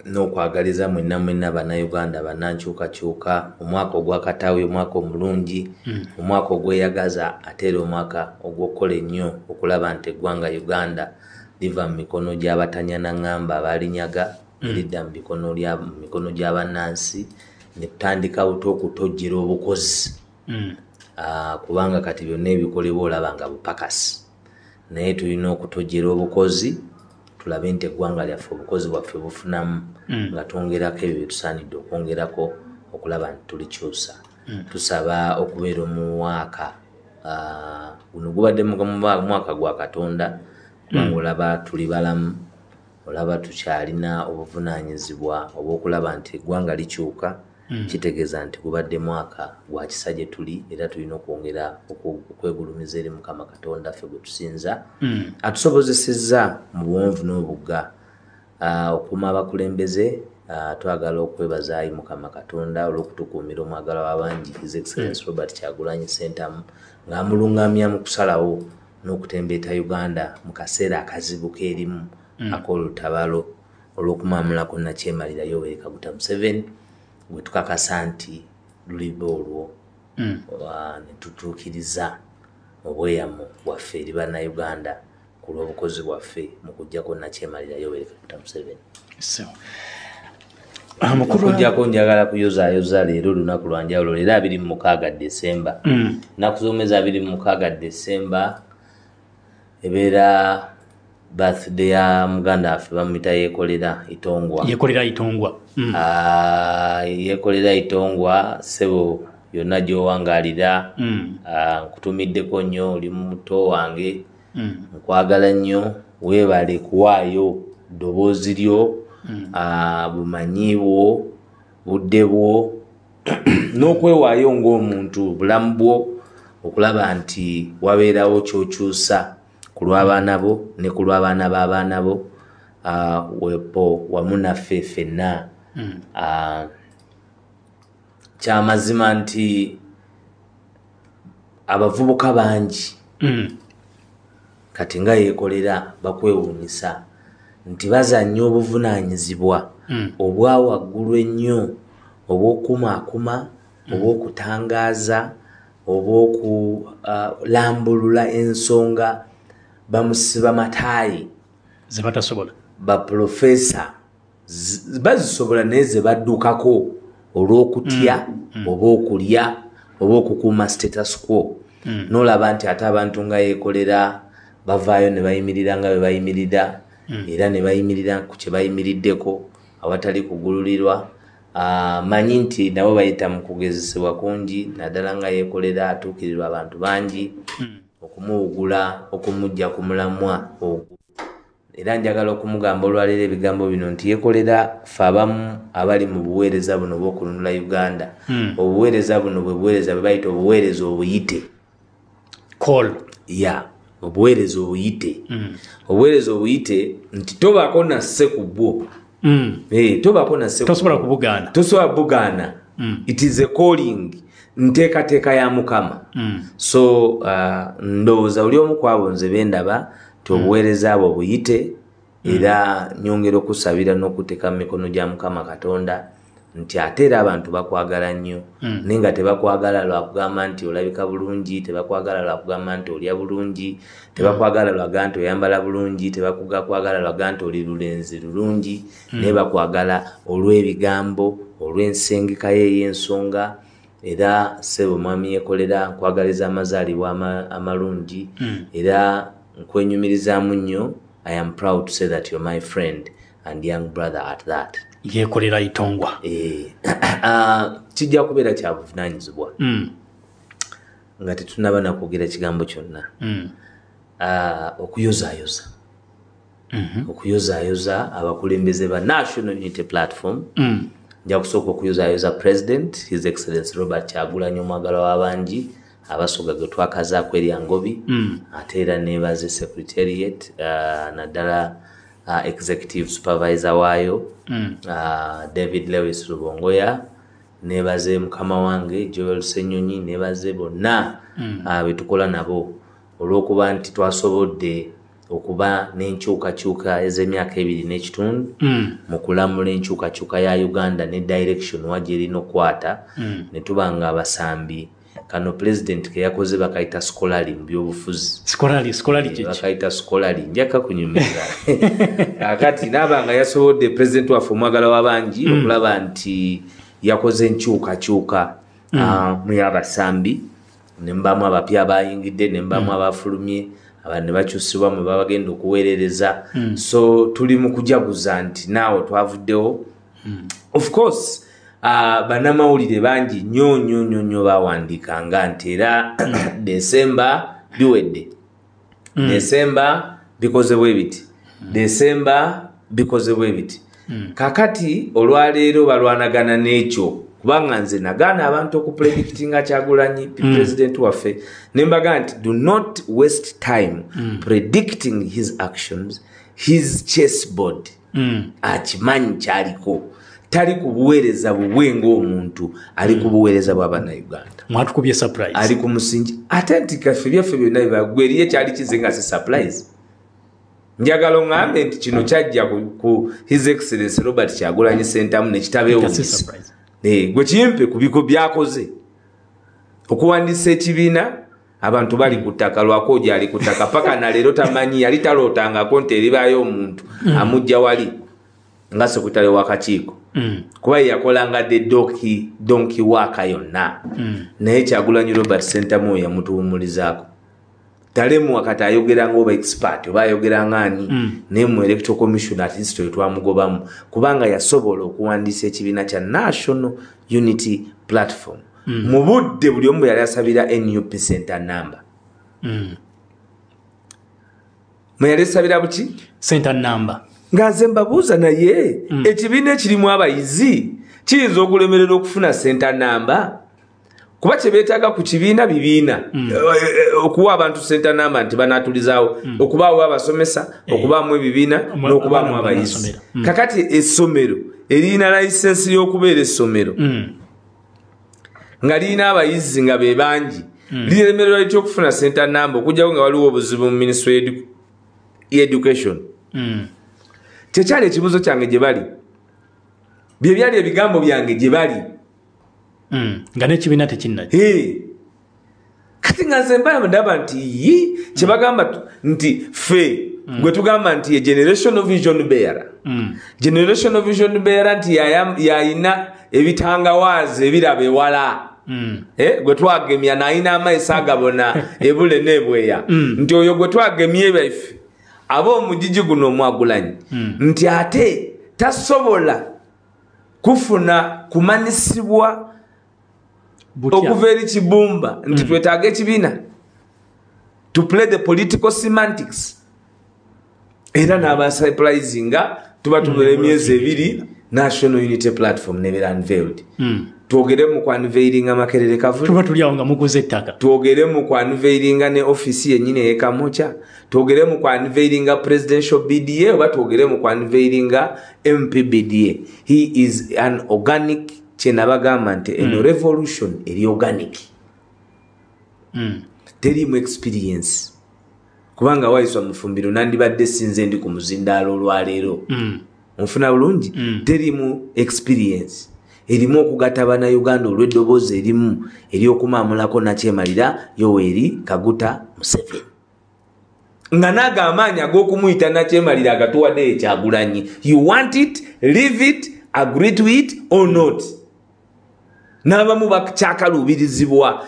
N'okwagaliza mwenna mwenna Bannayuganda bannankyukakyuka omwaka ogwakataawe, omwaka omulungi, omwaka ogweyagaza, ate era omwaka ogw'okukola ennyo okulaba nti eggwanga Uganda liva mu mikono gy'abatanyanaŋŋamba abalinyaga, eridda mu mikono gy'abannansi, ne tutandika buto okutojjera obukozi. Kubanga kati byonna ebikolebwa olaba nga bupakasi, naye tulina okutojjera obukozi tulabe nti eggwanga lyaffe obukozi bwaffe bufunamu, nga twongerako ebyo byetusaanidde okwongerako okulaba nti tulikyusa. Tusaba okubeera omumwaka guno gubadde mwaka gwa Katonda, kubanga olaba tuli balamu, olaba tukyalina obuvunaanyizibwa obw'okulaba nti eggwanga likyuka. Kitegeeza nti gubadde mwaka gwa kisa gye tuli, era tulina okwongera okwegulumiza eri Mukama Katonda ffe gwe tusinza, atusobozesezza mu buwonvu n'obugga okuuma abakulembeze. Twagala okwebaza ayi Mukama Katonda olw'okutukuumira omwagalwa w'abangi, His Excellence Robert Kyagulanyi Ssentamu, ng'amulungamya mu kusalawo n'okutembeeta Uganda mu kaseera akazibu k'erimu ak'olutabalo olw'okumwamulako Nakyemalira Yoweri Kaguta Museveni, gwe tukakasa nti luliba olwo ne tutuukiriza obweyamo bwaffe eri Bannayuganda ku lw'obukozi bwaffe mu kuggyako Nakyemalira Yoweri Kaguta Museveni. Okuggyako njagala kuyozaayoza leero olunaku lwa njawulo, leero 26 Desemba. Ennaku z'omwezi 26 Desemba ebeera birthday ya muganda waffe, bamuyita Yekolera Itongwa. Yekolera Itongwa. Yekolera Itongwa, ssebo, yonna gy'owangaalira, nkutumiddeko nnyo, oli muto wange, nkwagala nnyo, weebale kuwaayo ddoboozi lyo, bumanyi bwo, budde bwo n'okwewaayo ng'omuntu, bulamu bwo, okulaba nti wabeerawo ky'okyusa ku lw'abaana bo ne ku lw'abaana b'abaana bo, wepo wamu naffe ffenna. Kyamazima nti abavubuka bangi kati nga Yeekolera bakwewuunyisa nti bazannya obuvunaanyizibwa obwa waggulu ennyo obw'okukumaakuma, obw'okutangaaza, obw'okulambulula ensonga bamusiba mataayi ze batasobola. Baprofesa bazisobola, naye ze baddukako olw'okutya oba okulya oba okukuuma status quo. N'olaba nti ate abantu nga Yeekolera bavaayo ne bayimirira nga bwe bayimirira, era ne bayimirira ku kye bayimiriddeko awatali kugululirwa. Manyi nti nabo bayita mu kugezesebwa kungi, naddala nga Yeekolera atuukirirwa abantu bangi okumuwugula, okumujja ku mulamwa ogwo. Era njagala okumugamba olwaleero ebigambo bino nti Yeekolera, ffe abamu abali mu buweereza buno obw'okununula Uganda, obuweereza buno bwe buweereza bwe bayita obuweereza obuyite. Call. Ya, obuweereza obuyite. Obuweereza obuyite nti tobaako nasse ku bwo. Tobaako nasse ku Tosobola bwo. kubugaana. Tosobola kubugaana. It is a calling, nteekateeka ya Mukama. So ndowooza oli omu ku abo nze bendaba nti obuweereza bwo buyite, era nyongera okusabira n'okuteeka mu mikono gya Mukama Katonda nti ate era abantu bakwagala nnyo, naye nga tebakwagala lwakugamba nti olabika bulungi, tebakwagala lwakugamba nti olya bulungi, tebakwagala lwagamba nti oyambala bulungi, tebakwagala lwagamba nti oli lulenzi lulungi, naye bakwagala olw'ebigambo, olw'ensengeka ye ey'ensonga. Era ssebo mwami Yekolera, nkwagaliza amazaalibwa amalungi, era nkwenyumirizaamu nnyo. I am proud to say that you're my friend and young brother at that. Yekolera Itongwa. Kijja kubeera kya buvunaanyizibwa nga tetunnaba nakwogera kigambo kyonna, okuyozaayoza okuyozaayoza abakulembeze ba National Unity Platform. Nja kusooka okuyozaayoza President, His Excellence Robert Kyagulanyi, omwagalwa w'abangi Abasoga gwe twakazaako erya Ngobi. Ate era nebaze secretariat, naddala executive supervisor waayo, David Lewis Rubongoya. Nebaze mukama wange Joel Ssenyonyi, nebaze bonna betukola nabo olw'okuba nti twasobodde okuba n'enkyukakyuka ez'emyaka 2.5 mu kulamula enkyukakyuka ya Uganda ne direction wa gyerina okukwata, ne tuba nga abasambi. Kano president ke yakoze bakayita scholarly mu byobufuzi. Scholarly, scholarly kiki? Bakayita scholarly, njaka kunyumiza. Kakati naaba nga yasobodde president waffe omwagala w'abangi okulaba nti yakoze enkyukakyuka mu y'abasambi, ne mubaamu abapya abayingidde, ne mubaamu abafulumye, abantu ne bakyusibwa mwe baba bagenda okuweerereza. So tuli mu kujaguza nti naawe twavuddewo. Of course, bannamawulire bangi nnyo nnyo nnyo nnyo bawandiikanga nti era December biwedde, December bikoze bwe biti, December bikoze bwe biti. Kakati olwaleero balwanagana n'ekyo, kubanga nze nagaana abantu okupredictinga Kyagulanyi president waffe, ne mbaga nti do not waste time predicting his actions, his chessboard. Akimanyi kyaliko, tali ku buweereza bubwe ng'omuntu, ali ku buweereza bw'Abannayuganda. Mwatukubye surprise. Ali ku musingi. Ate nti kaffe byaffe byonna bibagwe eriyo kyali kize nga si surprise. Njagala oŋŋambe nti kino kyajja ku His Excellency Robert Kyagulanyi Ssentamu ne kitabeewuunyisa. Gwe kimpe ku biko byakoze okuwandiisa ekibiina, abantu bali ku ttaka, lwako gyali ku ttaka paka na leero tamanyi, yali talootangako nti eribaayo omuntu amujja wali nga sekutale w'akakiiko, kuba ye yakolanga the donkey work yonna. Naye Kyagulanyi Robert Ssentamu oyo yamutuwumulizaako. Talemu wakati ayogera nga oba expert oba ayogera nga ani, naye mu Electoral Commission at least oyo twamugobamu, kubanga yasobola okuwandiisa ekibiina kya National Unity Platform mu budde buli omu bwe yali asabira NUP center number. Mwe yali asabira buki? Center number. Nga nze mbabuuza, naye ekibiina ekirimu abayizi kiyinza okulemerera okufuna center number? Kuba kye beetaaga ku kibiina bibiina, okuwa abantu center number nti banaatulizaawo, okubaawo abasomesa, okubaamu ebibiina n'okubaamu abayizi. Kakati essomero eriyina license y'okubeera essomero nga lirina abayizi nga be bangi, liremererwa litya okufuna center number okuggyako nga waliwo obuzibu mu ministry education? Kyekyali ekibuuzo kyange gye bali, bye byali ebigambo byange gye bali. Nga n'ekibiina tekinnajja. Kati nga nze mbala ndaba nti yi kye bagamba nti ffe gwe tugamba nti ye generational vision bearer. Generational vision bearer nti yayina ebitangawaazi ebiraba ewala. Gwe twagemya n'ayina amaiso agabona ebule n'ebweya. Nti oyo gwe twagemye baife ab'omugigi guno omwagulanyi, nti ate tasobola kufuna kumanyisibwa okuva eri Kibumba nti twetaaga ekibiina to play the political semantics. Era n'abasurprisinga tuba tumala emyezi 2 National Unity Platform nebeera unveiled. Twogere mu ku unveilinga Makerere Kavule, tuba tuli awo nga muguze ettaka. Twogere mu ku unveilinga ne office yennyini ey'e Kamwokya, twogere mu ku unveilinga presidential BDA oba twogere mu ku unveilinga MP BDA. He is an organic, kye nabagamba nti eno revolution eri organic. Teriimu experience, kubanga wayiswa mufumbiro nandibadde sinze ndi ku muzindaalo olwaleero. Onfuna bulungi? Teriimu experience, erimu okugatta Bannayuganda olw'eddoboozi erimu ery'okumaamulako Nakyemalira Yoweri Kaguta Museveni, nga naago amaanyi ag'okumuyita Nakyemalira agatuwadde Kyagulanyi. You want it, leave it, agree to it or not. N'abamu bakyakaluubirizibwa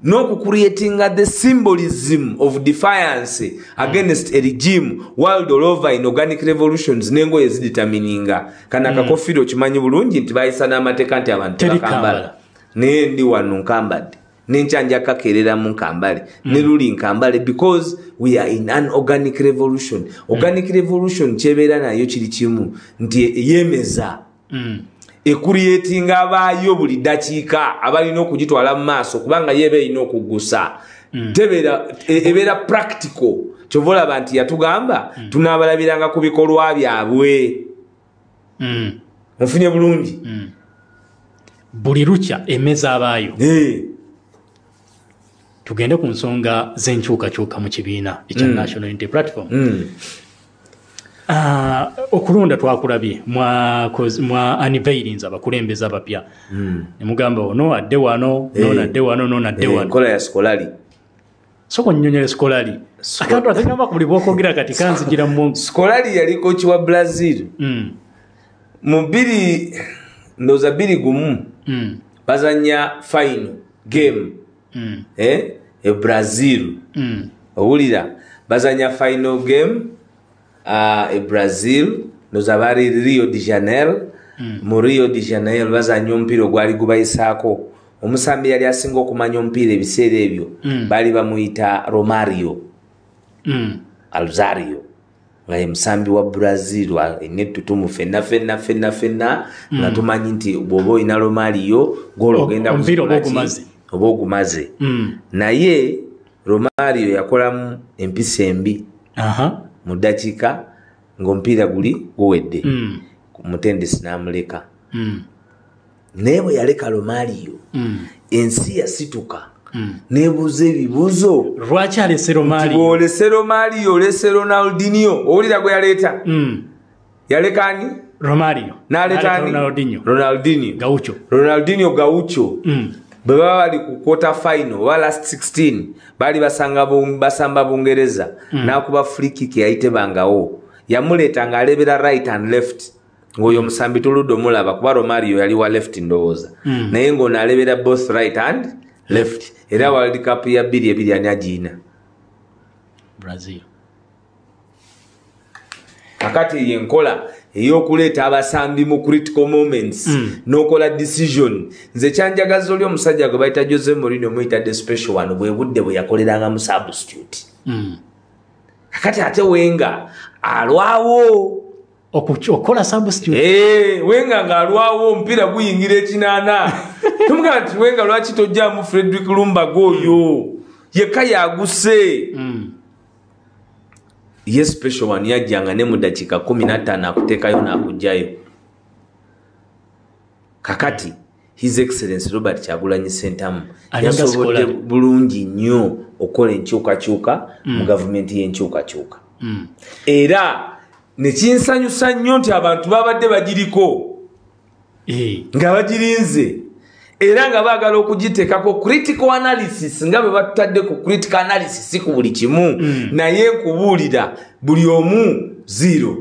n'okucreatinga the symbolism of defiance against a regime world all over in organic revolutions n'engoye zidetermininga. Kana akakofiira okimanyi bulungi nti bayisa n'amateeka nti abantu tebakambala, naye ndi wano nkambadde, n'enkya nja kakeereramu nkambale, ne luli nkambale, because we are in an organic revolution. Organic revolution kyebeera nayo kiri kimu nti yeemeza, ecreatinga abaayo buli ddakiika abalina okugitwala mu maaso, kubanga yeeba erina okugusa. Ebeera practical. Kyova olaba nti yatugamba tunaabalabiranga ku bikolwa byabwe. Nfunye bulungi? Buli lukya emeza abaayo. Tugende ku nsonga z'enkyukakyuka mu kibiina ekya National Unity Platform. Okulonda twakulabye, mwa unveilinze abakulembeze abapya, ne mugamba ono adde wano, nono adde wano, nono adde wano. Enkola ya Scolari. Soko nnyonnyole Scolari. Akantu akagamba ku buli bw'okwogera kati kanzigira mu Scolari yali coach wa Brazil. Mu bbiri, ndowooza 21, bazannya final game. E Brazil. Owulira, bazannya final game e Brazil, ndowooza baali Rio de Janeiro. Mu Rio de Janeiro bazannya omupiira ogwali gubayisaako. Omusambi yali asinga okumanya omupiira ebiseera ebyo, baali bamuyita Romario. Alzario, nga ye musambi wa Brazil alina ettutumu ffenna ffenna ffenna ffenna, nga tumanyi nti bw'oba olina Romario goolo ogenda Omupiira oba kuzikola ki? ogumaze. Oba ogumaze. Naye Romario yakolamu empisa embi mu ddakiika ng'omupiira guli guwedde, omutendesi n'amuleka. Naye bwe yaleka Romario, ensi yasituka n'ebuuza ebibuuzo. Lwaki alese Romario? Bw'olese Romario, olese Ronaldinho. Owulira gwe yaleeta? Yaleka ani? Romario. N'aleeta ani? Ronaldinho. Ronaldinho. Gaucho. Ronaldinho Gaucho. Bwe baba bali ku quarter final oba last 16, baali basamba Bungereza, n'akuba free kick yayitebangawo. Yamuleeta ng'alebera right and left, ng'oyo omusambi tuludde omulaba kuba Romario yali wa left ndowooza, naye ng'ono alebera both right and left. Era World Cup ya 2020 ani agiina? Brazil. Kakati eyo enkola ey'okuleeta abasambi mu critical moments, n'okola decision. Nze kyanjagaza oli omusajja gwe bayita Jose Mourinho, muyita the special one, bwe budde bwe yakoleranga mu substitute. Kakati ate Wenger alwawo Okukola substitute. Wenger ng'alwawo, omupiira guyingira ekinaana. Tumugamba nti Wenger, lwaki tojjamu Frederick Ljungberg oyo yekka yaguse? Ye special one yajjanga ne mu dakiika 15 akuteekayo n'akugjayo. Kakati His Excellence Robert Kyagulanyi Ssentamu Alinga yasobodde Scolari. bulungi nnyo okukola enkyukakyuka mu gavumenti y'enkyukakyuka, era nekinsanyusa nnyo nti abantu babadde bagiriko nga bagirinze era nga baagala okugiteekako critical analysis nga bwe batutadde ku critical analysis ku buli kimu. Naye nkubuulira, buli omu zero,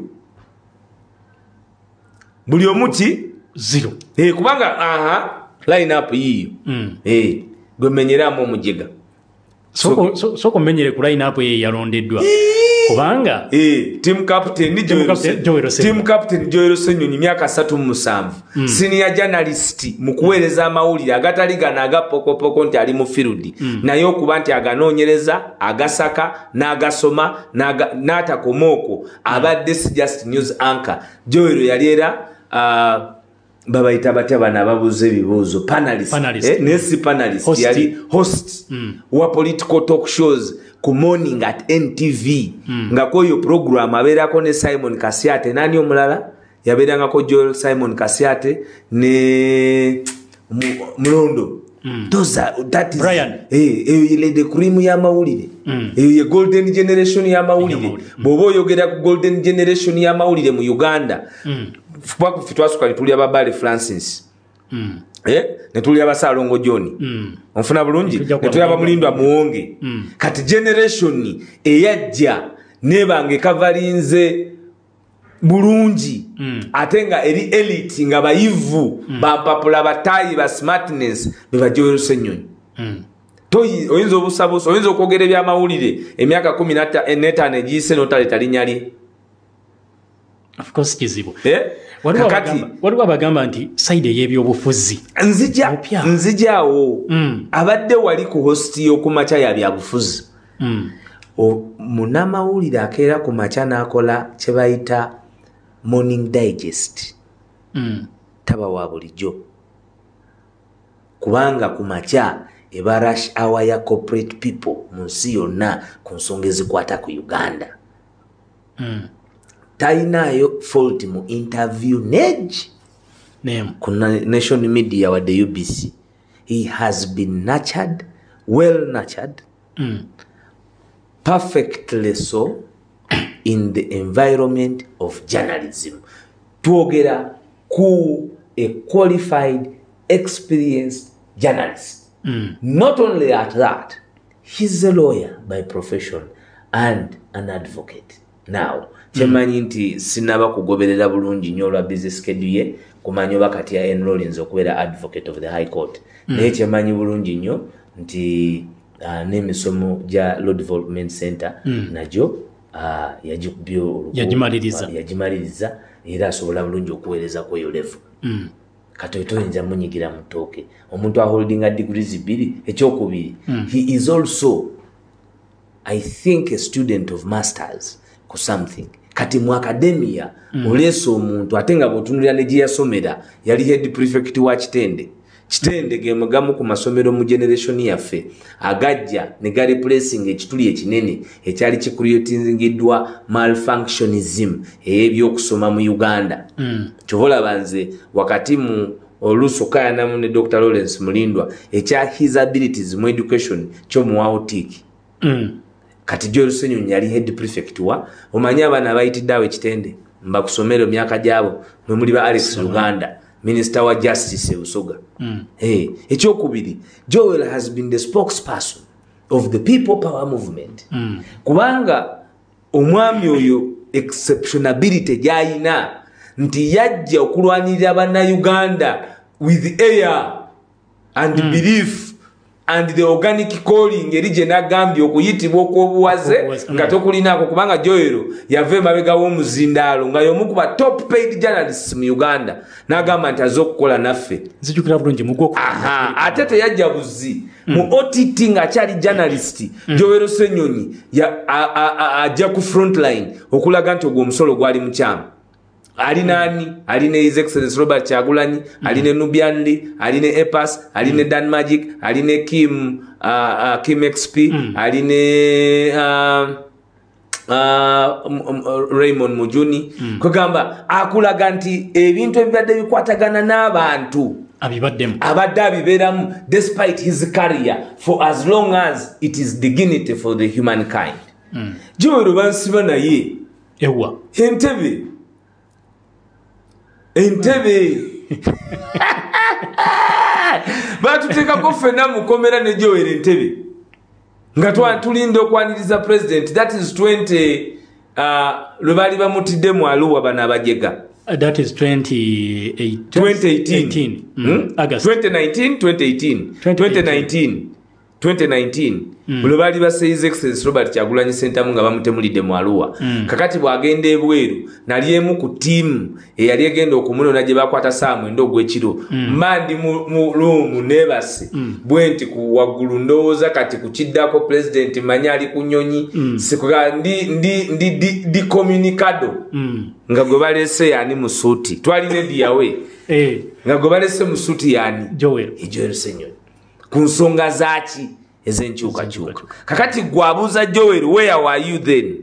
buli omu ki? Zero. Kubanga aha line up yiyo. Gwe menyeramu omujega. Soko menyere ku line up ye yalondeddwa, kubanga Team captain Team captain Joel Ssenyonyi. Team captain Joel Ssenyonyi, myaka 37, senior journalist mu kuweereza amawulire agatali gano aga pokopoko nti ali mu field, naye okuba nti aganoonyereza, agasaka, n'agasoma, n'atakoma okwo, abadde si just news anchor. Joel yali era babayita batya bano ababuuza ebibuuzo? Panelist. Panelist. Naye si panelist. Host. Yali host wa political talk shows ku morning at NTV, nga kwoyo program abeerako ne Simon Kasiate. Nani omulala yabeerangako? Joel Simon Kasiate ne Mulondo. Those are, that is, Brian. Eyo ye the cream y'amawulire. Eyo ye golden generation y'amawulire. Y'amawulire. Bw'oba oyogera ku golden generation y'amawulire mu Uganda, kuba ffe twasooka ne tulya Babale Francis, ne tulya Basaalongo John, onfuna bulungi, Tujja ne tulya kuba Bamulindwa Muwonge. Kati generation eyajja nebanga ekavalinze bulungi, ate nga eri elite, nga bayivu, bampapula, batayi ba smartness, be ba Joel Ssenyonyi. Oyinza obusabusa, oyinza okwogera ebyamawulire emyaka 15 egiyise n'otaleeta linnya lye. Of course kizibu. Eh? Waliwo Kakati waliwo abagamba nti side ey'ebyobufuzi nzija Mupya. Nzijaawo. Abadde wali ku host y'okumakya ya byabufuzi. Munnamawulire akeera ku makya n'akola kye bayita morning digest, taba wa bulijjo, kubanga ku makya eba rush hour ya corporate people mu nsi yonna ku nsonga ezikwata ku Uganda. Talinayo fault mu interview nej Name. Ku Nation Media wadde UBC. He has been nurtured Well nurtured, perfectly so in the environment of journalism. Twogera ku a qualified, experienced journalist. Not only at that, he's a lawyer by profession and an advocate. Now, kyemanyi nti sinaba kugoberera bulungi nnyo olwa busy schedule ye kumanya oba kati ya enrollinze okubeera advocate of the High Court. Naye kyemanyi bulungi nnyo nti n'emisomo gya Law Development Center nagyo yagikubye Yagimaliriza. Yagimaliriza era asobola bulungi okuweereza ku eyo level. Kati toyinza munyigira mu ttooke omuntu aholdinga degrees bbiri. Ekyokubiri, he is also, I think, a student of masters ku something. Kati mu academia oleese omuntu ate nga bw'otunulira ne gye yasomera, yali head prefect wa Kitende. Kitende ge gamu ku masomero mu generation yaffe agajja ne gareplacing ekituli ekinene ekyali kicreatingiddwa malfunctionism ey'ebyokusoma mu Uganda. Kyova olaba nze wakati mu oluusi okayanamu ne Dr Lawrence Mulindwa, ekya his abilities mu education kyomuwawo tick. Kati Joel Ssenyonyi yali head prefect wa, omanyi abaana abayitidde awo ekitende mbakusomero emyaka gyabo mwe muli ba Alex Uganda, minister wa justice e Busoga. Hey, ekyokubiri, Joel has been the spokesperson of the People Power movement, kubanga omwami oyo exceptionability gyayina nti yajja okulwanirira Bannayuganda with air and belief and the organic calling eri gye nagambye okuyitibwa okw'obuwaze Okw'obuwaze, nga tokulinaako, kubanga Joel yava emabega w'omuzindaalo nga y'omu ku ba top paid journalists mu Uganda, n'agamba nti aze okukola naffe. Nzijukira bulungi mugwo. Aha, ate teyajja buzi mu OTT ng'akyali journalist. Joel Ssenyonyi ajja ku frontline okulaga nti ogwo omusolo gwali mukyamu. Ali nani? Ali ne His Excellence Robert Kyagulanyi, ali ne Nubian Li, ali ne Epas, ali ne Dan Magic, ali ne Kim, Kim XP, ali ne Raymond Mujuni. Kugamba akulaga nti ebintu ebibadde bikwatagana n'abantu abibaddemu. Abadde abibeeramu despite his career, for as long as it is dignity for the humankind. Joel bansiba naye Ewa? Entebe. Entebe batuteekako ffenna mukomera ne Joel Entebe nga tulinda okwaniriza president. That is 20 lwe baali bamutidde mu Aluwa bano abajega. That is 2018. 2018. August. 2019, 2018. 2018. 2019, 2019, lwe baali base His Excellence Robert Kyagulanyi Ssentamu nga bamutemulidde mu Aluwa. Kakati bw'agenda ebweru, nali emu ku ttiimu eyali egenda okumunona gye bakwata saa 9 ogw'ekiro. Mba ndi mu room neebase bwe nti ku waggulu, ndowooza kati ku kiddako pulezidenti, manyi ali ku nnyonyi. Sikuga ndi communicado nga gwe baleese yaani mu suuti, twalina ediyawe nga gwe balese mu suuti yaani? Joel. Joel Ssenyonyi, ku nsonga zaaki? Ez'enkyukakyuka. Kakati gwe abuuza Joel, where were you then?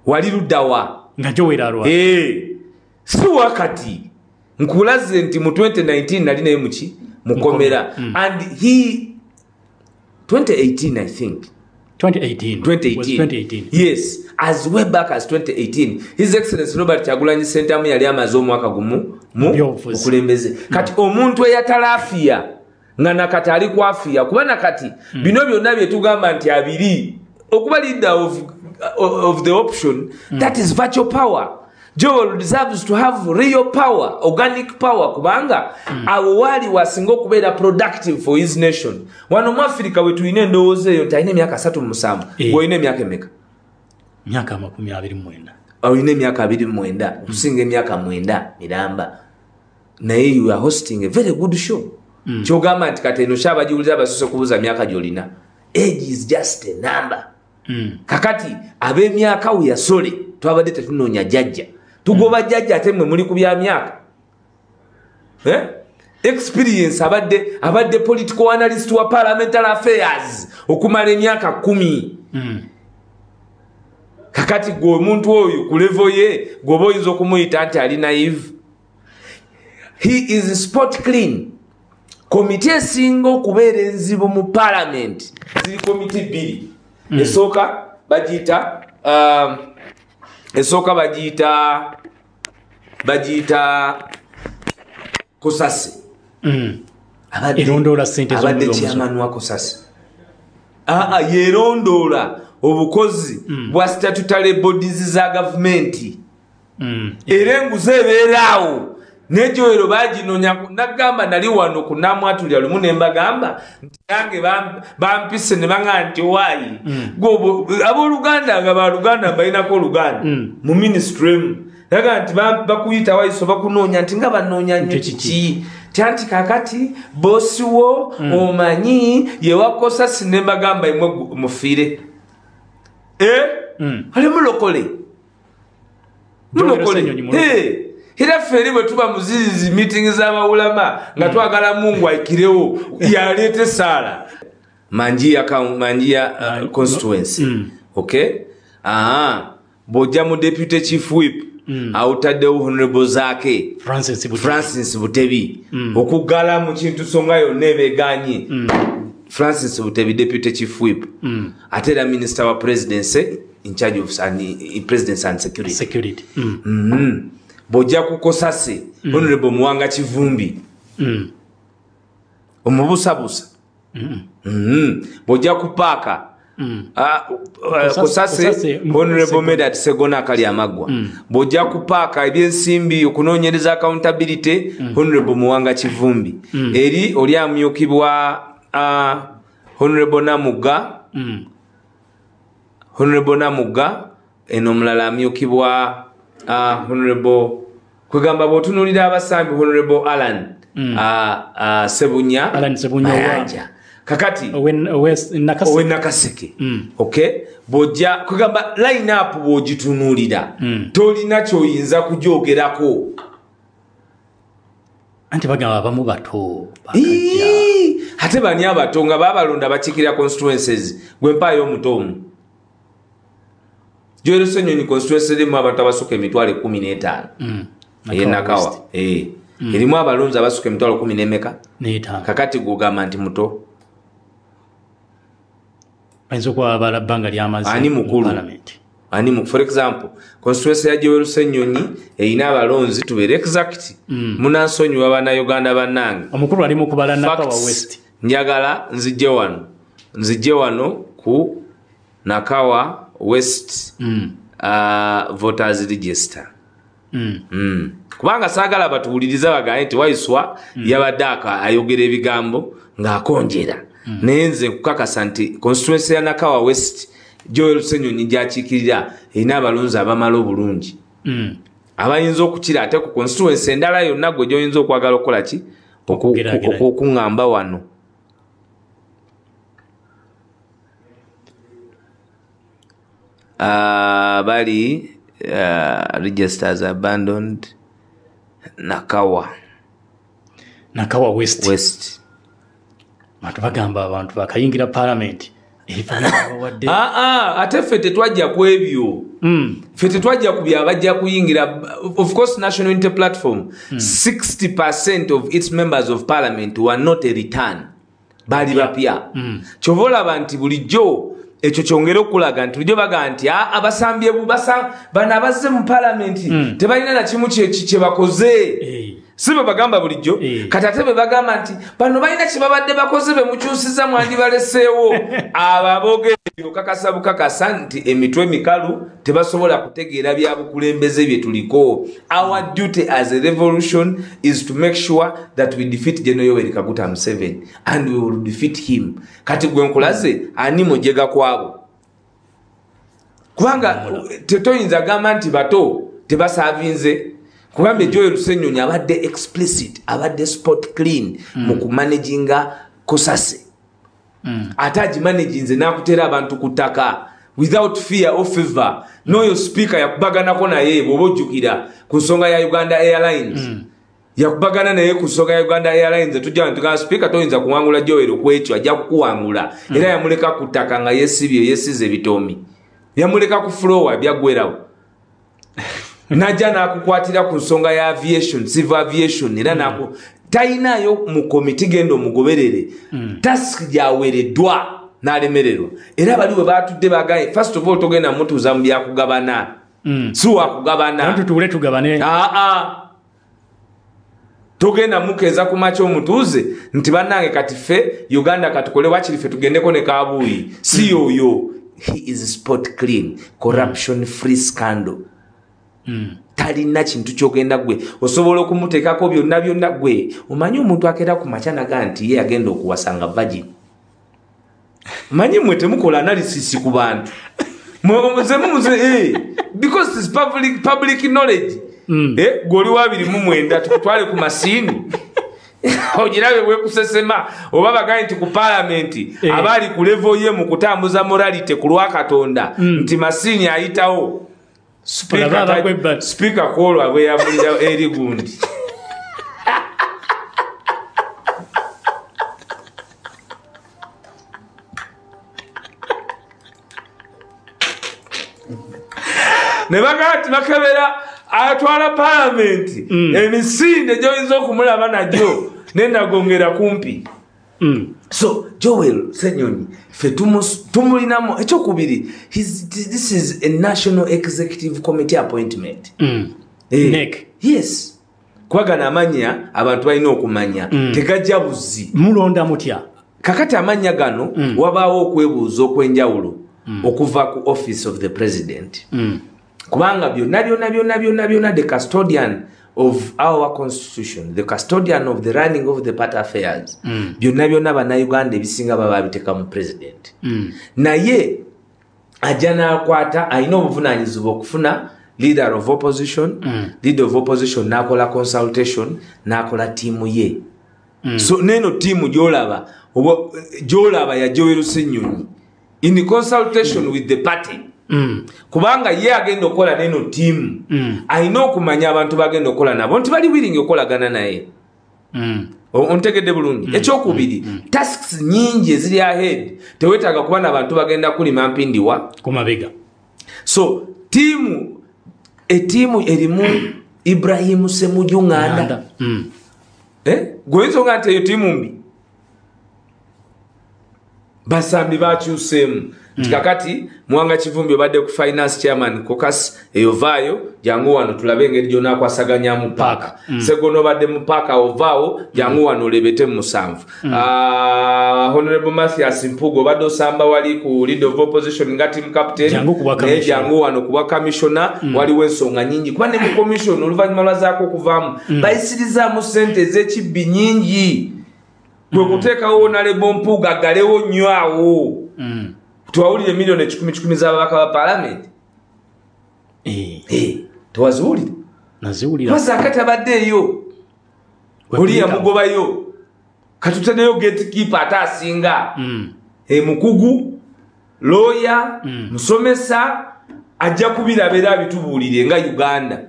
Wali luddawa nga Joel alwa? Eh, si wakati nkulaze nti mu 2019 nali naye muki mukomera and he 2018, I think. 2018. 2018. Was 2018. Yes, as way back as 2018, His Excellence Robert Kyagulanyi Ssentamu yali amaze omwaka gumu mu Byobufuzi. bukulembeze. Kati omuntu eyatalafiya nga nakati ali kwafiya, kuba nakati bino byonna bye tugamba nti abiri okuba leader of the option, that is virtual power. Joel deserves to have real power, organic power, kubanga awo waali wasinga okubeera productive for his nation. Wano mu Afirika we tulina endowooza eyo nti alina emyaka 37. Gweolina emyaka emeka? Myaka 29. Olina emyaka 29, okusinga emyaka 9 miramba, naye you are hosting a very good show. Kyogamba nti kati eno kyabagiwuliza abasoose kubuuza myaka gyolina. Age is just a number. Kakati ab'emyaka weyasole twabadde tetunoonya jjajja, tugoba jjajja, ate mmwe muli ku bya myaka. Eh? Experience, abadde political analyst wa parliamentary affairs okumala emyaka 10. Kakati gwe omuntu oyo ku level ye gweoba oyinza okumuyita nti ali naive? He is spot clean. Komiti esinga okubeera enzibu mu parliament ziri komiti bbiri. Esooka bagiyita esooka bagiyita COSASE. Erondoola ssente. Abadde chairman wa COSASE. Aa, yerondoola obukozi bwa statutory bodies za gavumenti. Era enguzi ebeeraawo nejoero baginonya. Nagamba nali wano ku namwatulira lumu ne mbagamba nti nange bampise ne baŋŋamba nti waayi, abooluganda nga baluganda balinako oluganda mu ministry emu, naga nti bakuyita waiso bakunoonya, nti nga banoonya nnyo kiki? Ti anti kakati bosi wo omanyi yewakosa. Ne mbagamba, imwe mufiire. Ali mulokole, mulokole. Era ffe eri bwe tuba muzizi meeting z'abawulama nga twagala Mungu aikirewo yaleeta esaala. Manjiya, Manjiya constituency. Okay, aha, bw'ojja mu deputy chief whip, awutaddewo Honorable Zaake. Francis Butebi. Francis Butebi. Okuggala mu kintu songa yonna ebeganye. Francis Butebi, deputy chief whip, ate era minister wa presidency in charge of presidency and security. Security. Bw'ojja ku COSASE, Honorable Muwanga Kivumbi. Omubusabusa. Bw'ojja ku PAC, COSASE, COSASE, Honorable Medard Segona akali amaggwa. Bw'ojja ku PAC, ebyensimbi, okunoonyereza, accountability, Honorable Muwanga Kivumbi. Eri oli amyukibwa Honorable Namugga. Honorable Namugga eno omulala amyukibwa Honorable, kwegamba bw'otunuulira abasambi, Honorable Alan Sebunya. Alan Sebunya. Mayanja. Kakati Owe Nakaseke. Owe Nakaseke. Okay, bw'ojja kwegamba line up bw'ogitunuulira, tolina kyoyinza kugyogerako. Anti bagamba abamu bato bakajja. Ii, ate bani abato nga babalonda bakiikirira constituencies? Gwe mpaayo omuto omu. Joel Ssenyonyi constituency erimu abantu abasukka 150,000. Eyenakawa erimu abalonzi abasukka emitwalo kumi n'emeka? N'etaano. Kakati gwogamba nti muto? Bayinza okuba babala bbanga lyamaze Ani mu mukulu? parliament. Ani mu, for example, constituency ya Joel Ssenyonyi erina abalonzi, tubeere exact, munansonyiwa bannayuganda bannange. Omukulu ali mu kubala Nakawa Facts, West. Njagala nzijje wano ku Nakawa West voters register. Kubanga saagala batuwuliriza bagambe nti Waiswa yabadde ayogera ebigambo ng'akonjera. Naye nze nkukakasa nti constituency ya Nakawa West, Joel Ssenyonyi gyakiikirira, erina abalonzi abamala obulungi abayinza okukira ate ku constituency endala yonna gwe gyoyinza okwagala okukola ki. Okugeraageranya. Okuŋŋamba wano. Bali registers abandoned, Nakawa Nakawa West. West. Bantu bagamba abantu bakayingira parliament, ebifaananyi babawadde. Ah, ah, ate ffe tetwajja ku ebyo. Ffe tetwajja ku byabajja kuyingira. Of course, National Unity Platform, 60% of its members of parliament were not a return, baali bapya. Kyova olaba nti bulijjo ekyo kyongere okulaga nti bulijjo bagaa nti, "Ah, abasambye bano abazze mu palamenti tebalina nakimu kye bakoze." Si bwe bagamba bulijjo? Kati ate bwe bagamba nti bano balina kye babadde bakoze, be mukyusiza mwandibaleseewo, abo aboogera ebyo kakasa bukakasa nti emitwe mikalu, tebasobola kutegeera bya bukulembeze bye tuliko. Our duty as a revolution is to make sure that we defeat General Yoweri Kaguta Museveni, and we will defeat him. Kati gwe nkulaze ani mujega kwabo, kubanga toyinza gamba nti bato tebasavinze, kubanga Joel Ssenyonyi abadde explicit, abadde spot clean mu kumanaginga COSASE. Ate agimanaginze n'akuteera abantu ku ttaka without fear or favor. N'oyo speaker yakubaganako naye, bw'oba ojjukira, ku nsonga ya Uganda Airlines. Yakubagana naye ku nsonga ya Uganda Airlines. Tujja ntugamba speaker toyinza kuwangula Joel ku ekyo, ajja kukuwangula. Era yamuleka ku ttaka nga yeesibye, yeesize ebitoomi, yamuleka ku floor, byaggwerawo, najja n'akukwatira ku nsonga ya aviation, civil aviation. Era naku Talinayo mu komiti, genda omugoberere. Task gyaweereddwa n'alemererwa. Era bali we batudde bagaye, first of all, togenda mutuuza mu byakugabana. Si wakugabana. Tutuule tugabane. Aa, togenda mukeeza ku makya omutuuze nti bannange kati ffe Uganda katukole, wakiri ffe tugendeko ne Kabuuyi. Si yoyo. He is spot clean, corruption free, scandal. Talina kintu kyogenda gwe osobola okumuteekako byonna byonna. Gwe omanyi omuntu akeera ku makya naga nti ye agenda okuwasanga virgin? Manyi mwe temukola analysis ku bantu. Muze, because it's public knowledge. Gwoli 29, tukutwale ku masiini ogirabe bwekusesema, oba bagaye nti ku palamenti abaali ku level ye mu kutambuza morality ku lwa Katonda, nti masiini ayitawo. Speaker kwolwa bwe yabulira eri gundi. Ne bagamba nti bakebera atwala palamenti, emisinde gyoyinza okumulaba nagyo nenagongera kumpi. So Joel Ssenyonyi ffe tumulinamu. Ekyokubiri, this is a National Executive Committee appointment. NEC. Yes, kubagana amanya abantu balina okumanya tegajja buzi. Mulonda mutya? Kakati amanya gano, wabaawo okwebuuza okw'enjawulo okuva ku Office of the President, kubanga byonna byonna byonna byonna byonna, the custodian of our constitution, the custodian of the running of the party affairs, byonna byonna Bannayuganda ebisinga baba babiteeka mu president. Naye ajja n'akwata, alina obuvunaanyizibwa okufuna leader of opposition. Leader of opposition n'akola consultation, n'akola ttiimu ye. So neno ttiimu gy'olaba oba gy'olaba ya Joel Ssenyonyi in consultation with the party, kubanga ye agenda okukola neno ttiimu, alina okumanya abantu bagenda okukola nabo nti bali willing okukolagana naye. Ontegedde bulungi? Ekyokubiri, tasks nyingi eziri ahead, teweetaaga kuba n'abantu bagenda kulima mpindiwa ku mabega. So tiimu, etiimu erimu Ibrahimu Semuju Nganda. Eh? Gwe nga nti eyo tiimu mbi? Basambi bakyuseemu nti kakati Muwanga Kivumbi obadde ku finance chairman caucus, eyo vaayo, jangu wano tulabe engeri gyonakwasaganyamu paaka. Segono obadde mu paaka, ovaawo, jangu wano olebete mu 7. Honorable Mathias Mpuuga obadde osamba wali ku leader of opposition nga team captain, Jangu kuba naye commissioner. Jangu wano kuba commissioner. Waliwo ensonga nyingi, kuba ne mu commission oluvannyuma lwazaako okuvaamu bayisirizaamu sente ez'ekibbi nyingi. Bwe kuteekawo Honorable Mpuuga aggalewo nnyo awo. Twawulire miliyoni 100 z'ababaka ba palamenti. Tewaziwulire? Naziwulira. Wazaaka tabaddeeyo, oli yamugobayo, katutaddeyo gatekeeper ate asinga. Mukugu, lawyer, musomesa, ajja kubiraba era abitubuulire nga Uganda.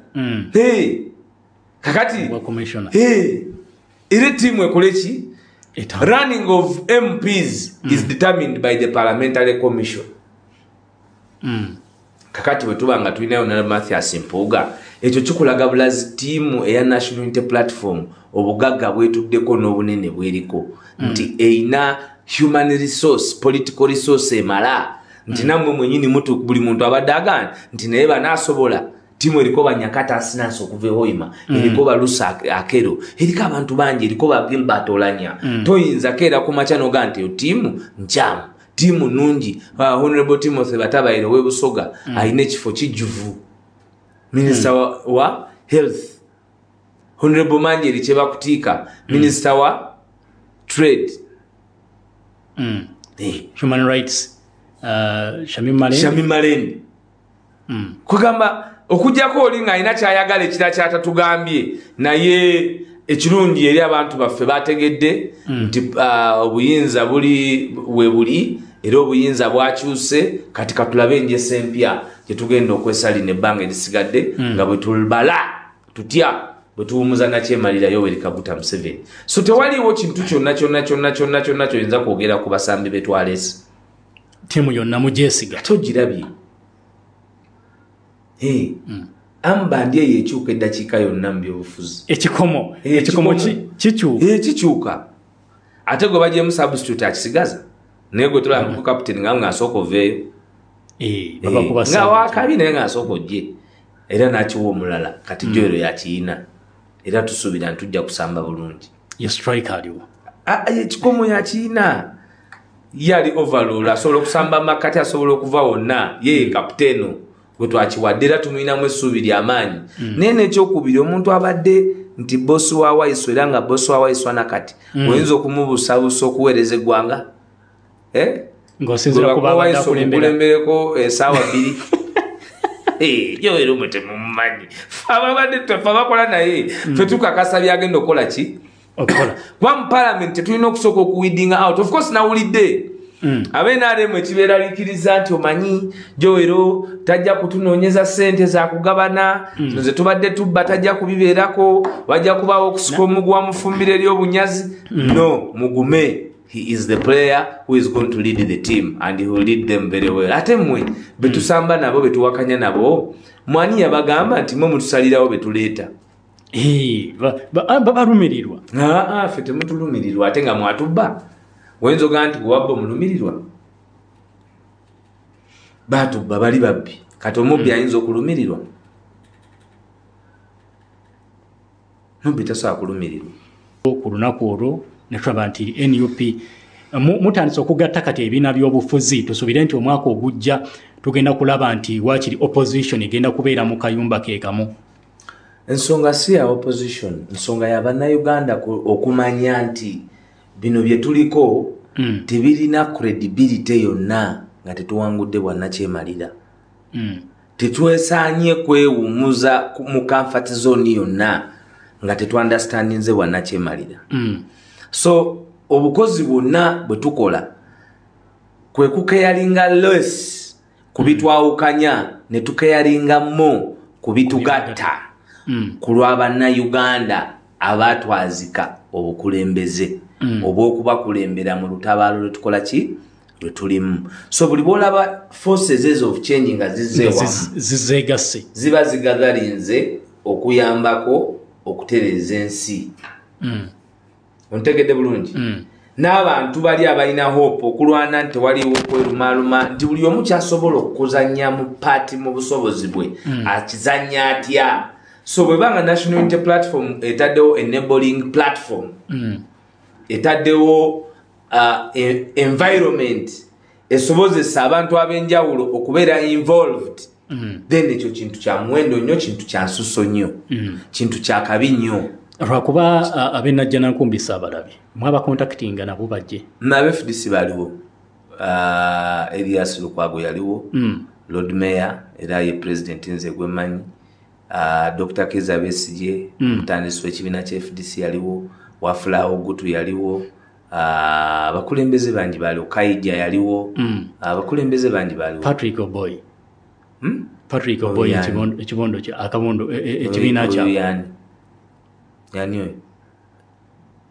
Kakati Wa commissioner. Era ttiimu ekole ki? Etambula. Running of MPs is determined by the parliamentary commission. Kakati bwe tuba nga tulinayo na Mathias Mpuuga, ekyo kikulaga bulazi ttiimu eya National Unity Platform obugagga bwetuddeko n'obunene bweriko, nti erina human resource, political resource emala, nti nammwe mwennyini mutu buli muntu abadde agamba nti naye banaasobola. Ttiimu eriko Banyakata Asinansi okuva e Hoima, eriko Balusa Akero, eriko abantu bangi, eriko ba Gilbert Olanya. Toyinza keera ku makya n'ogaa nti eyo ttiimu nkyamu. Ttiimu nnungi. Honorable Timothy Batabaire ow'e Busoga alina ekifo kijjuvu, minisita wa health. Honorable Manjeri Kyebakutiika, minisita wa trade. Human rights, Shamim Malende. Shamim Malende. Kugamba okujjako oli ng'alina kyayagala ekira kyatatugambye, naye ekirungi eri abantu baffe bategedde nti obuyinza buli we buli, era obuyinza bwakyuse. Kati katulabe enjesa empya gye tugenda okwesalina ebbanga erisigadde, nga bwe tulbala tutya bwe tuwumuza nakyemalira Yoweri Kaguta Museveni. So tewaliiwo kintu kyonna kyonna kyonna kyonna kyonna kyoyinza kwogera ku basambi betwalese. Ttiimu yonna mugyesiga? Ate ogirabye. Armband eyo ekyuka eddakiika yonna mu byobufuzi. Ekikomo kikyuka. Kikyuka. Ate gwe bagyemu substitute akisigaza. Naye gwe tulaba ku captain nga asooka oveeyo. Nga wakabi naye nga asooka ojje. Era n'akiwa omulala kati Joel yakiyina. Era tusuubira nti tujja kusamba bulungi. Ye striker aliwo. Ekikomo yakiyina. Ye ali overall asobola okusamba makati, asobola okuva wonna. Ye kapiteeno gwe twakiwadde era tumulinamu essuubi ly'amaanyi. Naye n'ekyokubiri omuntu abadde nti bosi wa Waiswa era nga bosi wa Waiswa nakati oyinza okumubuusabuusa okuweereza eggwanga. Ng'osinziira ku babadde akulembera essaawa 2. Joel mwe temumumanyi. Ababadde ffe abakola naye ffe tukakasa byagenda okukola ki? Kuba mu parliament tetulina okusooka okuweedinga out. Of course nawulidde abe NRM ekibeeraliikiriza nti omanyi Joel tajja kutunoonyeza ssente za kugabana, zino ze tubadde tubba tajja kubibeerako, wajja kubaawo okusika omuguwa mufumbiro eri obunyazi. No, mugume. He is the player who is going to lead the team and he will lead them very well. Ate mmwe betusamba nabo, betuwakanya nabo, mwani yabagamba nti mwe mutusalirawo betuleeta? Balumirirwa. Ffe temutulumirirwa ate nga mwatubba. Oyinza ogamba nti gwewabba omulumirirwa? Batubba bali babbi. Kati omubbi ayinza okulumirirwa? Mubbi tasobola kulumirirwa. Ku lunaku olwo ne tulaba nti NUP mutandise okugatta kati ebibiina by'obufuzi. Tusuubire nti omwaka ogujja tugenda kulaba nti waakiri opposition egenda kubeera mu kayumba ke kamu. Ensonga si ya opposition, ensonga ya bannayuganda okumanya nti bino bye tuliko tebirina credibility yonna nga tetuwangudde bwannakyemalira. Tetwesaanye kwewummuza mu comfort zone yonna nga tetuunderstandinze bwannakyemalira. So obukozi bwonna bwe tukola kwe kucaringa less ku bitwawukanya ne tucaringa more ku bitugatta ku lwa bannayuganda abatwazika obukulembeze obw'okubakulembera mu lutabaalo lwe tukola ki lwe tulimu. So buli bw'olaba forces ezo of change nga zizze wamu, zizeegasse, ziba zigatherinze okuyambako okutereeza ensi. Ontegedde bulungi? N'abantu bali abalina hope okulwana nti tewaliwo kwerumaaluma, nti buli omu kyasobola okuzannya mu paati mu busobozi bwe akizannya atya. So bwebanga National Unity Platform etaddewo enabling platform, etaddewo environment esobozesa abantu ab'enjawulo okubeera involved, then ekyo kintu kya muwendo nnyo, kintu kya nsuso nnyo, kintu kya kabi nnyo. Lwakuba ab'e Najjanankumbi abalabi mwabacontactinga nabo bajje. N'abe FDC baliwo. Erias Lukwago yaliwo, Lord Mayor era ye president nze gwe mmanyi. Dr. Kizza Besigye, omutandisi w'ekibiina kya FDC yaliwo, Wafula Ogutu yaliwo, abakulembeze bangi baliwo, Kaija yaliwo, abakulembeze bangi baliwo. Patrick Oboi. Patrick Oboi ekibondo akabondo ekibiina kya Yani? Yani oyo?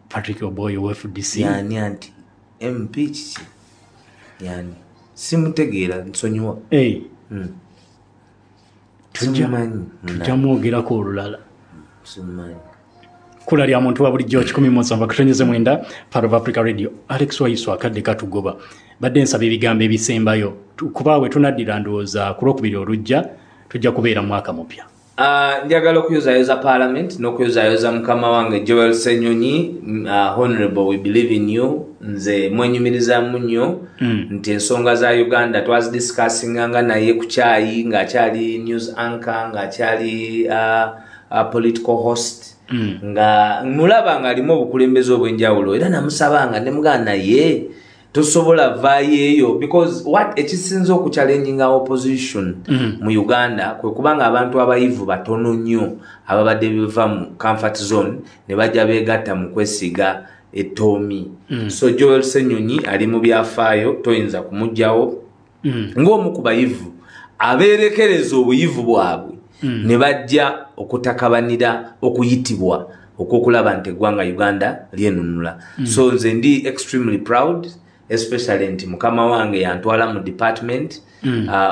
Patrick Oboi wa FDC. Yani anti MP kiki? Yani simutegeera, nsonyiwa. Simumanyi. Tujja mwogerako olulala. Simumanyi. Kula lya muntu wa bulijjo 107.9 Part of Africa Radio. Alex Waiswa, akadde katugoba. Badde nsaba ebigambo ebisembayo kuba we tunaddira ndowooza ku lwokubiri olujja tujja kubeera mwaka mupya. Njagala okuyozayoza parliament n'okuyozayoza mukama wange Joel Ssenyonyi. Honorable, we believe in you. Nze mwenyumirizaamu nnyo nti ensonga za Uganda twazidiscussinganga naye ku kyayi ng'akyali news anchor, ng'akyali political host, nga mulaba ng'alimu obukulembeze obw'enjawulo, era namusabanga ne mugamba naye tosobola vaayo eyo, because what ekisinza okuchallenginga opposition mu Uganda kwe kubanga abantu abayivu batono nnyo ababadde beva mu comfort zone ne bajja beegatta mu kwesiga etoomi. So Joel Ssenyonyi ali mu byafaayo, toyinza kumuggyawo ng'omu ku bayivu abeerekereza obuyivu bwabwe ne bajja okutakabanira okuyitibwa okwokulaba nti eggwanga Uganda lyenunula. So nze ndi extremely proud, especially nti mukama wange yantwala mu department,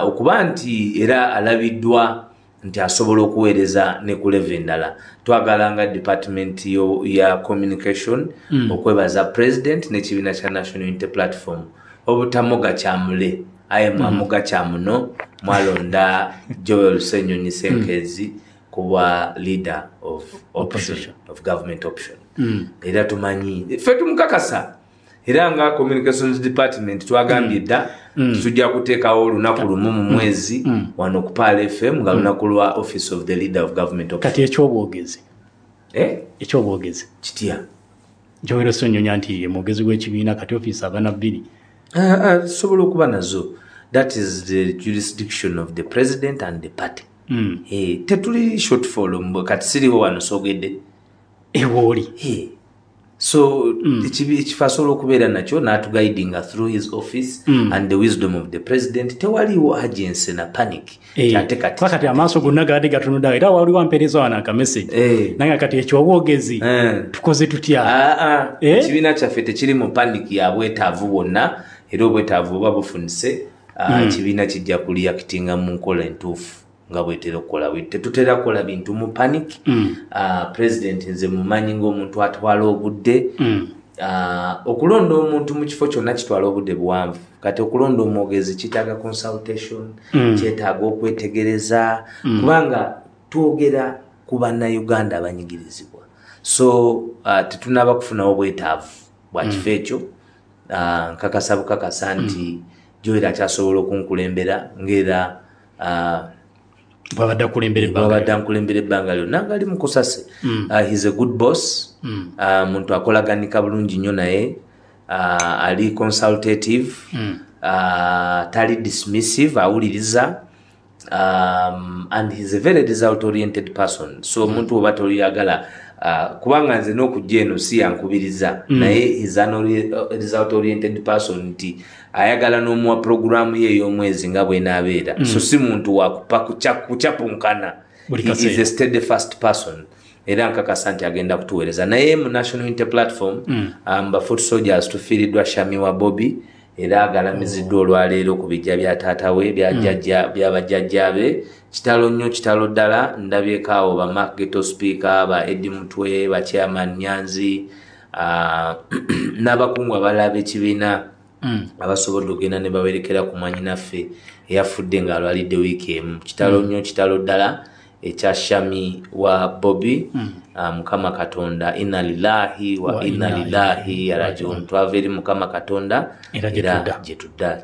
okuba nti era alabiddwa nti asobola okuweereza ne ku level endala. Twagala nga department ya communication okwebaza president n'ekibiina kya National Unity Platform obutamoga kyamule, aye mwamuga kyamuno, mwalonda Joel Ssenyonyi Ssenkezi kuba leader of opposition, of government option. Era tumanyi ffe tumukakasa, era nga communications department twagambye dda tujja kuteekawo olunaku lumu mu mwezi wano ku Pearl FM nga lunaku lwa office of the leader of government option. Kati ekyobwogezi? Eh? Ekyobwogezi kitya? Joel Ssenyonyi nti ye mwogezi w'ekibiina, kati ofiisi abana 2 Sobola okuba nazo. That is the jurisdiction of the president and the party. Tetuli shortfall, kati siriwo wano sogedde. Ewooli. So ekifo asobola okubeera nakyo n'atuguidinga through his office and the wisdom of the president. Tewaliwo agency na panic. Ate kati kati amaaso gonna gaadde gatunudde, era waliwo ampeereza wano akamessage nange, kati ekyobwogezi tukoze tutya? Ekibiina kyaffe tekiri mu panic ya bwetaavu bwonna, era obwetaavu buba bufunise, ekibiina kijja kureactinga mu nkola entuufu nga bwetera okukola. Tetutera kukola bintu mu panic. President nze mumanyi ng'omuntu atwala obudde. Okulonda omuntu mu kifo kyonna kitwala obudde buwanvu. Kati okulonda omwogezi kitaaga consultation, kyetaaga okwetegereza, kubanga twogera ku bannayuganda abanyigirizibwa. So tetunaba kufunawo bwetaavu bwa kifo ekyo. Nkakasa bukakasa nti Joel akyasobola okunkulembera ng'era bwabadde akulembera ebbanga. Bwabadde ankulembera ebbanga lyonna nga ali mu kusase. He's a good boss. Muntu akolaganika bulungi nnyo naye, ali consultative, tali dismissive, awuliriza, and he's a very result oriented person. So omuntu oba toliyagala, kubanga nze n'okujja eno si yankubiriza, naye he's an result oriented person nti ayagala n'omuwa programu ye ey'omwezi nga bw'enaabeera. So si muntu wakupa kucapunkana. Buli He is kaseera. a steadfast person, era nkakasa nti agenda kutuweereza. Naye mu National Unity Platform, ba foot soldiers tufiiriddwa Shami wa Bobby, era agalamiziddwa olwaleero ku bijja bya taata we, bya bajjajjaabe. Kitalo nnyo, kitalo ddala. Ndabyeko awo ba Mark Ghetto Speaker, ba Eddie Mutwe, ba Chairman Nyanzi, n'abakungu abalala b'ekibiina abasobodde okugenda ne bawerekera ku mwannyinaffe eyafudde ng'alwalidde wiiki emu. Kitalo nnyo, kitalo ddala ekya Shami wa Bobby. Mukama Katonda, inna lillahi wa Wa inna inna lillahi ilaihi rajiun. rajiun. Twava eri Mukama Katonda, Era gye era tudda. gye tudda.